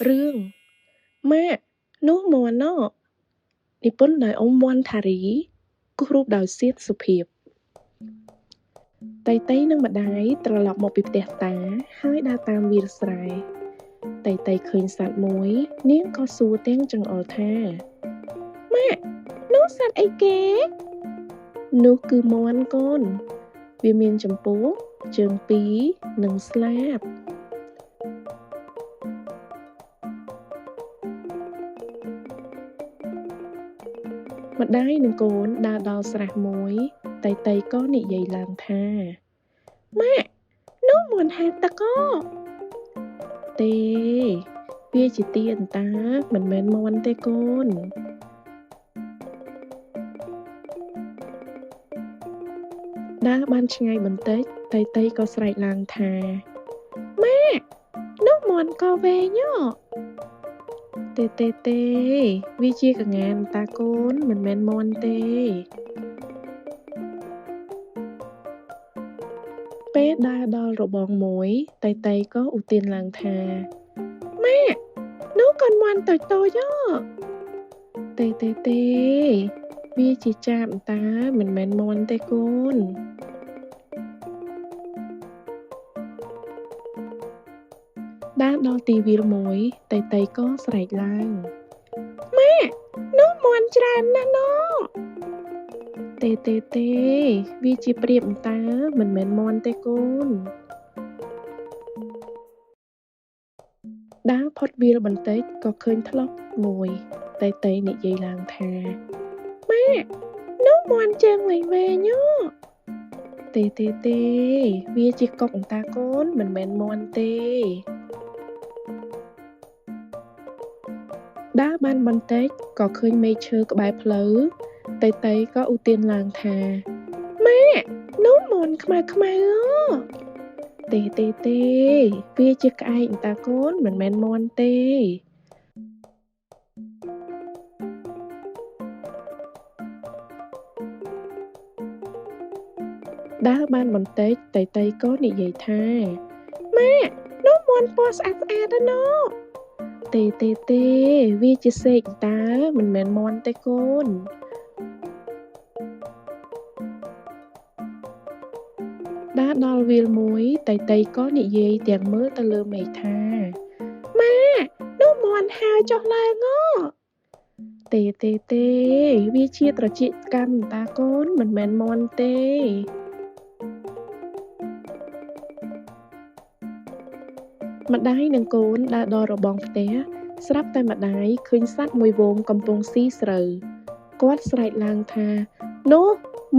រឿងម៉ាក់នោះមាន់ណនិពន្ធដោយអ៊ុំវណ្ណថារីគូសរូបដោយសៀតសុភាពតៃតៃនិងម្ដាយត្រឡប់មកពីផ្ទះតាហើយដើរតាមវាលស្រែតៃតៃឃើញសត្វមួយនាងក៏សួរទាំងចង្អុលថាម៉ាក់នោះសត្វអីគេនោះគឺមាន់កូនវាមានចំពោះជើងពីរនិងស្លាបម្ដាយនិងកូនដើរដល់ស្រះមួយតៃតៃក៏និយាយឡើងថាម៉ាក់នោះមាន់ហែលទឹកអូទេវាជាទាអន្តាមិនមែនមាន់ទេកូនដើរបានឆ្ងាយបន្តិចតៃតៃក៏ស្រែកឡើងថាម៉ាក់នោះមាន់ក៏វែងអូទេទេទេវាជាកងានតាកូនមិនមែនមាន់ទេពេលដើរដល់របងមួយតៃតៃក៏ឧទានឡើងថាម៉ាក់នោះកូនមាន់តូចតូចអូទេទេទេវាជាចាបតាមិនមែនមាន់ទេកូនដើរដល់ទីវាលមួយតៃតៃក៏ស្រែកឡើងម៉ាក់នោះមាន់ច្រើនណាស់ណទេទេទេវាជាព្រាបតើមិនមែនមាន់ទេកូនដើរផុតវាលបន្តិចក៏ឃើញថ្លុកមួយតៃតៃនិយាយឡើងថាម៉ាក់នោះមាន់ជើងវែងវែងអូទេទេទេវាជាកុកអន្តាកូនមិនមែនមាន់ទេដើរបានបន្តិចក៏ឃើញមែកឈើក្បែរផ្លូវតៃតៃក៏ឧទានឡើងថាម៉ាក់នោះមាន់ខ្មៅខ្មៅអូទេទេទេវាជាក្អែកតាកូនមិនមែនមាន់ទេដើរបានបន្តិចតៃតៃក៏និយាយថាម៉ាក់នោះមាន់ពណ៌ស្អាតស្អាតណាស់ទេទេទេវាជាសេកតើមិនមែនមាន់ទេកូនដើរដល់វាលមួយតៃតៃក៏និយាយទាំងមើលទៅលើមេឃថាម៉ាក់នោះមាន់ហើរចុះឡើងអូទេទេទេវាជាត្រចៀកកម្មតាកូនមិនមែនមាន់ទេម្ដាយនិងកូនដើរដល់របងផ្ទះស្រាប់តែម្ដាយឃើញសត្វមួយហ្វូងកំពុងស៊ីស្រូវគាត់ស្រែកឡើងថានោះ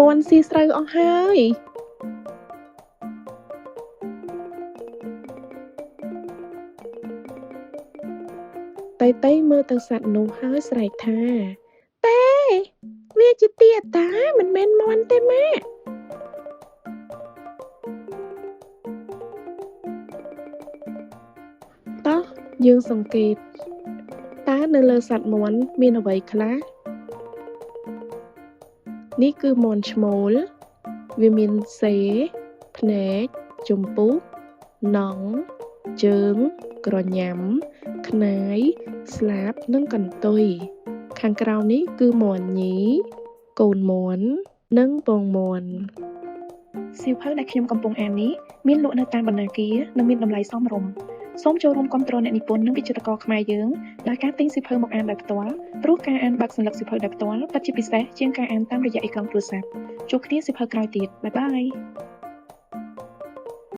មាន់ស៊ីស្រូវអស់ហើយតៃតៃមើលទៅសត្វនោះហើយស្រែកថាទេវាជាទាតាមិនមែនមាន់ទេម៉ាក់តោះយើងសង្កេតតើនៅលើសត្វមាន់មានអ្វីខ្លះនេះគឺមាន់ឈ្មោលវាមានសេភ្នែកចំពុះណង់ជើងក្រញាំខ្នាយស្លាបនិងកន្ទុយខាងក្រៅនេះគឺមាន់ញីកូនមាន់និងពងមាន់សៀវភៅដែលខ្ញុំកំពុងអាននេះមានលក់នៅតាមបណ្ណាគារនិងមានតម្លៃសមរម្យសូមចូលរួមគាំទ្រអ្នកនិពន្ធនិងវិចិត្រករខ្មែរយើងដោយការទិញសៀវភៅមកអានដោយផ្ទាល់ព្រោះការអានបើកសន្លឹកសៀវភៅដោយផ្ទាល់ពិតជាពិសេសជាងការអានតាមរយៈអេក្រង់ទូរស័ព្ទជួបគ្នាសៀវភៅក្រោយទៀតបាយបាយ។